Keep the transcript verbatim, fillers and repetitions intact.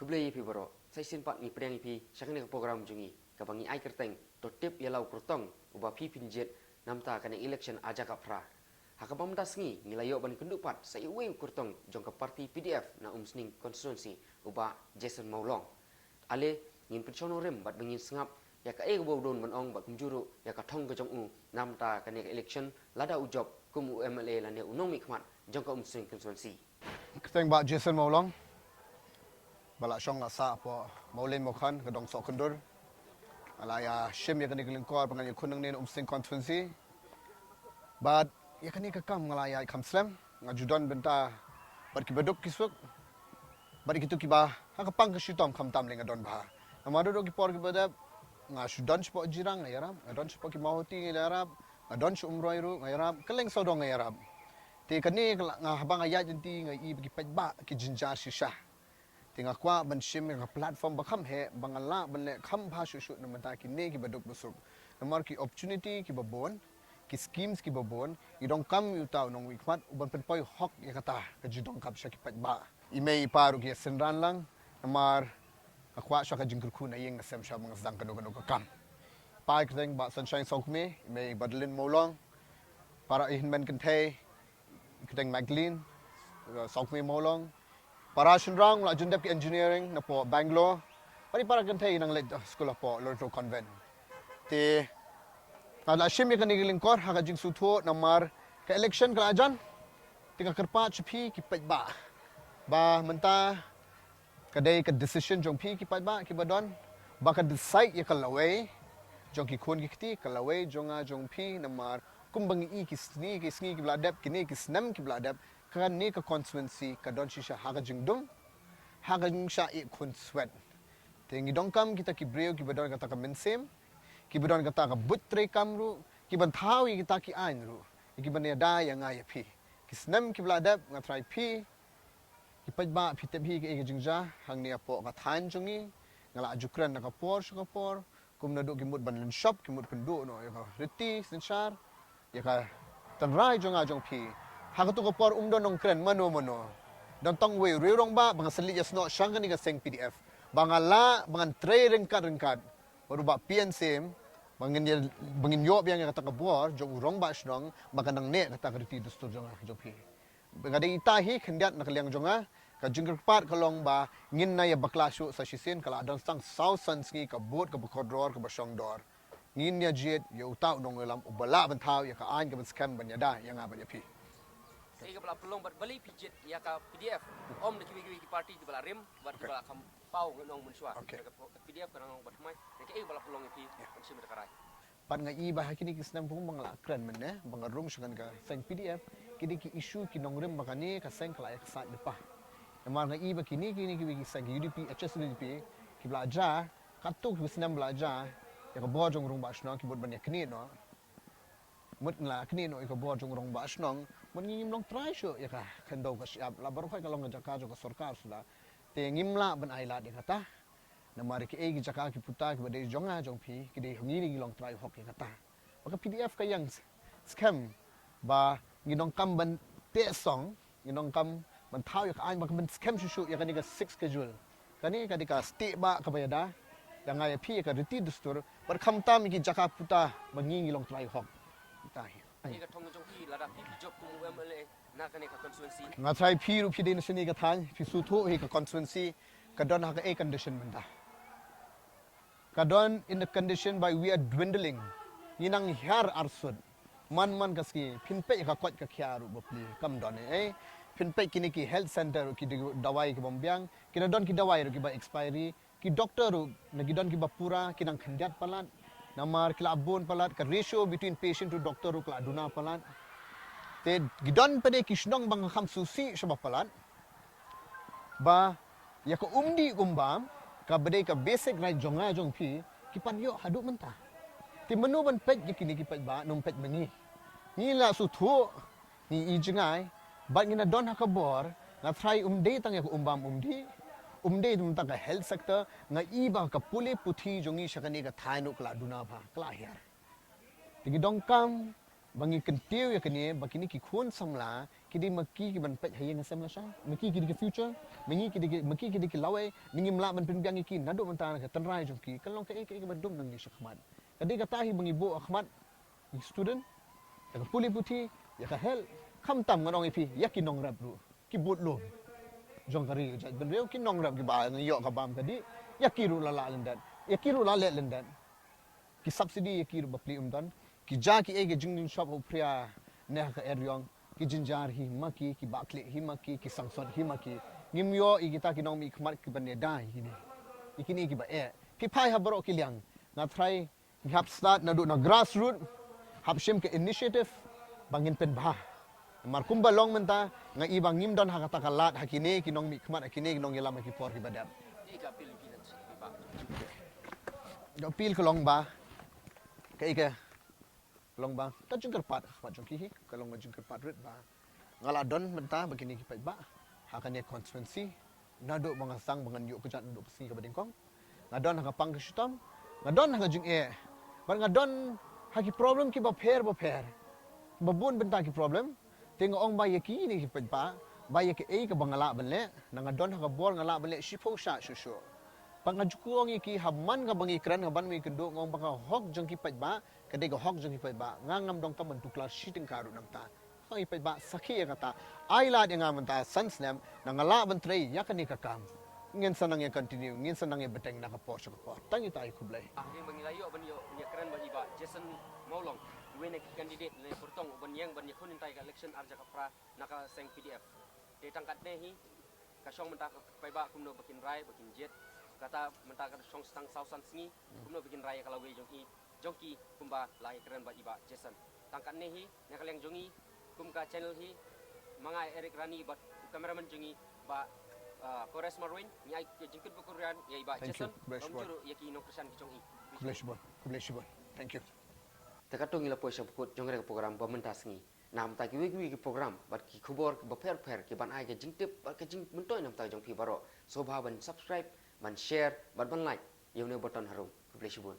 Khublei ïa phi baroh, sa shisien pat ngi pdiang ïa phi sha kane ka program jong ngi, kaba ngi ai kyrteng, to tip ïa la u kyrtong uba phi phin jied namar kane election ha jaka phra. Ha kaba mynta sngi ngi la ïoh ban kynduh pat sa ïa uwei u kyrtong jong ka party P D F na Umsning constituency, u Bah Jason Mawlong. Ale, ngin pynshong nongrim bad ba ngin sngap ïa kaei kaba u don ban ong bad kumjuh ruh ïa ka thong ka jong u namar kane ka election lada u jop kum u M L A lane u nongmihkhmat jong ka Umsning constituency. Kyrteng Bah Jason Mawlong, ba la shong la sah hapoh Mawlin Mawkhan, ka dong Sohkyndur. Nga la ïa shim ïa kane ka lyngkor ba ngan ïakhun nangne na Umsning constituency. Bad ïa kane ka kam nga la ïa kham slem, nga ju don bynta bad kiba duk ki suk, bad kito kiba ha ka pang ka shitom khamtam lei nga don bha. Namar ruh ki por kiba dep nga shu don shapoh Jirang nga ïarap, nga don shapoh ki Mawhati nga ïarap, nga don sha Umroi ruh nga ïarap, kylleng sawdong nga ïarap. Te kane ka la, nga haba nga ïaid lynti nga i ba ki paidbah ki jynjar shisha. Te nga kwah ban shim ïa ka platform ba kham heh ba nga lah ban leh kham bha shuh shuh na bynta kine kiba duk ba suk. Namar ki opportunity kiba bun, ki schemes kiba bun, i donkam ïa uta u nongmihkhmat uban pynpoi hok ïa kata ka jingdonkam sha ki paidbah. I mei i pa ruh ki ïa synran lang, namar nga kwah shuwa ka jingkyrkhu na ïing na sem shuwa ba nga sdang kano kano ka kam. Pa kyrteng Bah Sunshine Sawkmie, i mei Badeline Mawlong, para i hynmen kynthei kyrteng Magdalene, uh, Sawkmie Mawlong. Para shynrang la jan dep ki engineering napoh Bangalore. Bad i para kynthei i nang leit skul hapoh Loreto Convent. Te nga la shim ïa kane ka lyngkor ha ka jingsngewthuh namar ka election ka la jan. Te nga kyrpad sha phi ki paidbah ba mynta ka dei ka decision jong phi ki paidbah kiba don ba ka decide ïa ka lawei jong ki khun ki kti, ka lawei jong nga jong phi, namar kumba ngi i ki sngi ki sngi kiba la dep, kine ki snem kiba la dep, kane ka constituency ka don shisha ha ka jingdum, ha ka jingshah ïeh khun swet. Te ngi donkam kita ki briew kiba don kata ka mynsiem, kiba don kata ka buit treikam ruh, kiban thaw ïa kita ki aiñ ruh, kiban ïada ïa nga ïa phi. Ki snem kiba la dep nga trai phi, ki paidbah phi tip hi kaei ka jingjia hangne hapoh ka thaiñ jong ngi. Nga la ju kren na ka por sha ka por, kum naduh ki mut ban lynshop, ki mut pynduh noh ïa ka riti synshar, ïa ka tynrai jong nga jong phi. Ha katu ka por um don nongkren mano mano. Don tang uwei u riew rangbah ba nga sa leit ïasnoh sha kane ka seng P D F ba nga lah ba ngan trei ryngkat ryngkat bad u Bah P N Syiem ba ngin ïa, ba ngin ïoh biang ïa kata ka bor jong u rangbah shnong ba kan nang neh kata ka riti dustur jong nga jong phi. Ba ka dei ita hi khyndiat na ka liang jong nga, ka jingkyrpad ka long ba ngin nang ïa bakla shuh sa shisien, ka la don tang saw san sngi ka vote kaba kordor kaba shong dor. Ngin ïa jied ïa uta u nongïalam uba lah ban thaw ïa ka aiñ kaban skhem ban ïada ïa nga bad ïa phi. Kaei kaba la pynlong bad balei phi jied ïa ka P D F, ym da kiwei kiwei ki party kiba la rim bad kiba la kham paw ngan ong mynshuwa. Okay. Ka P D F ka nang ong ba thymmai, kaei kaba la pynlong ïa phi ban shim ïa ka rai? Bad nga i ba ha kine ki snem kumba nga la kren mynne ba nga rung sha kane ka seng P D F, ki dei ki issue ki nongrim ba kane ka seng ka la ïa ksaid lypa. Namar nga i ba kine kine kiwei ki seng ki U D P, H S N U D P, kiba la jia katto ki snem ba la jia, ïa ka bor jong u rangbah shnong ki mut ban ïa knieh noh. Mut ngi la knieh noh ïa ka bor jong u rangbah shnong, mut ngi ngim long trai shuh ïa ka khyndew ka shyiap, la baroh khoit ka long ka jaka jong ka sorkar suda. Te ngim lah ban ailad ïa kata. Namar ïa kiei ki jaka ki puta kiba dei jong nga jong phi, ki dei ngi, ngi long trai hok ïa kata. Ba ka P D F ka ïeng s-, skhem ba ngi donkam ban teh song, ngi donkam ban thaw ïa ka aiñ ba kan skhem shuh shuh ïa kane ka Sixth Schedule. Kane ka dei ka stieh bah kaba ïada ïa nga ïa phi ïa ka riti dustur, bad khamtam ïa ki jaka puta ba ngi, ngi long trai hok. Ita hi. Kaei ka thong jong phi lada phi, phi jop kum u M L A na kane ka constituency? Nga trai phi ruh phi dei na shane ka thaiñ, phi sngewthuh hi ka constituency ka don ha kaei condition mynta. Ka don in the condition ba we are dwindling. Ngi nang hiar arsut. Man man ka sngi, phin peit ïa ka koit ka khiah ruh bapli kam don ei ei. Phin peit kine ki health center ruh ki dawai ki bym biang, ki da don ki dawai ruh kiba expiry, ki doctor ruh na ki don kiba pura, ki nang khyndiat palat. Namar ki la bun palat, ka ratio between patient to doctor ruh ka la duna palat. Te ki don pat de ki shnong ba nga kham sngewsih shaba palat. Ba ïa ka umdih umbam, kaba dei ka basic right jong nga jong phi, ki pan ïoh haduh mynta. Te mano ban peit ïa kine ki paidbah, nym peit ma ngi. Ngi la sngewthuh, ngi i jngai, bad ngi na don ha ka bor, nga trai um dei tang ïa ka umbam umdih, um dei tang ka health sector, nga i ba ka pule puthi jong ngi sha kane ka thaiñ ruh ka la duna bha, ka la hiar. Te ngi donkam ba ngi kyntiew ïa kane, ba kine ki khun samla Ki dei ma ki ki ban peit ha ïing ha sem lashai. Ma ki ki dei ki future. Ma ngi ki dei ki, ma ki ki dei ki lawei. Ngi ngim lah ban pynbiang ïa ki naduh mynta na ka tynrai jong ki. Kan long kaei kaei kaba dum na ngi shakhmat. Ka dei kata hi ba ngi buh ha khmat ïa ki student, ïa ka pule puthi, ïa ka health, khamtam ngan ong ïa phi, ïa ki nongrep ruh, ki bud lum jong ka ri ka jaitbynriew, ki nongrep kiba ngi ïoh ka bam ka dih, ïa ki ruh la lah lyndet, ïa ki ruh la leh lyndet. Ki subsidy ïa ki ruh bapli um don. Ki ja kiei ki jingjynshop ha u phria ne ha ka eriong, ki jynjar hi ma ki, ki bakhlieh hi ma ki, ki sangsot hi ma ki. Ngim ïoh ïa kita ki nongmihkhmat kiban ïada ïa kine, ïa kine kiba eh. Phi phai ha baroh ki liang. Nga tharai ngi hap start naduh na grassroot, hap shim ka initiative ba ngin pynbha. Namar kumba long mynta, nga i ba ngim don ha kata ka lad ha kine ki nongmihkhmat, ha kine ki nongïalam ha ki por kiba dep. Ka appeal ka long ba, kaei ka long ba ka jingkyrpad ha khmat jong ki hi, ka long ka jingkyrpad rit ba nga la don mynta ba kine ki paidbah ha kane constituency, naduh ba nga sdang ba ngan ïuh kjat naduh ka sngi kaba nyngkong, nga don ha ka pang ka shitom, nga don ha ka jingeh, bad nga don ha ki problem kiba pher bapher, ba bun bynta ki problem. Te nga ong ba ïa kine ki paidbah, ba ïa kaei kaba nga lah ban leh, na nga don ha ka bor nga lah ban leh shiphew shah shuh shuh. Bad nga ju ong ïa ki, ha man kaba ngi kren, ha man ba ngi kynduh, nga ong ba ka hok jong ki paidbah ka dei ka hok jong ki paidbah. Nga ngam donkam ban tuklar shi tyngka ruh na bynta. Hok ïa ki paidbah, sakhi ïa kata. Ai lad ïa nga mynta san snem, na nga lah ban trei ïa kane ka kam. Ngin sa nang ïa continue, ngin sa nang ïa bteng na ka por sha ka por. Tang ita, khublei. Ah, hynrei ba ngi la ïoh ban ïoh ïa kren bad i Bah Jason Mawlong, uwei na ki candidate ne pyrtong uban ïeng ban ïakhun ïa ka election ar hajar khatphra na ka seng P D F. Te tang katne hi ka shong mynta ka paidbah kumno ba kin rai ba kin jied. Kata mynta ka shong tang saw san sngi kumno ba kin rai ïa ka lawei jong i, jong ki kumba la ïa kren bad i Bah Jason. Tang katne hi na ka liang jong i kum ka channel hi, ma nga Eric Rani bad u cameraman jong i Bah, ah, Kores Marwin, ngi ai ka jingkyrpad kyrpad ïa i Bah Jason. Khublei shibun. Ïa ki nongkyrshan ki jong i. Khublei shibun. Khublei shibun. Thank you. Te katto ngi la poi sha ba kut jong ka program ba mynta sngi. Na bynta kiwei kiwei ki program bad ki khubor kiba pher pher kiban ai ka jingtip bad ka jingmyntoi na bynta jong phi baroh, sngewbha ban subscribe, ban share bad ban like ïa une u button harum. Khublei shibun.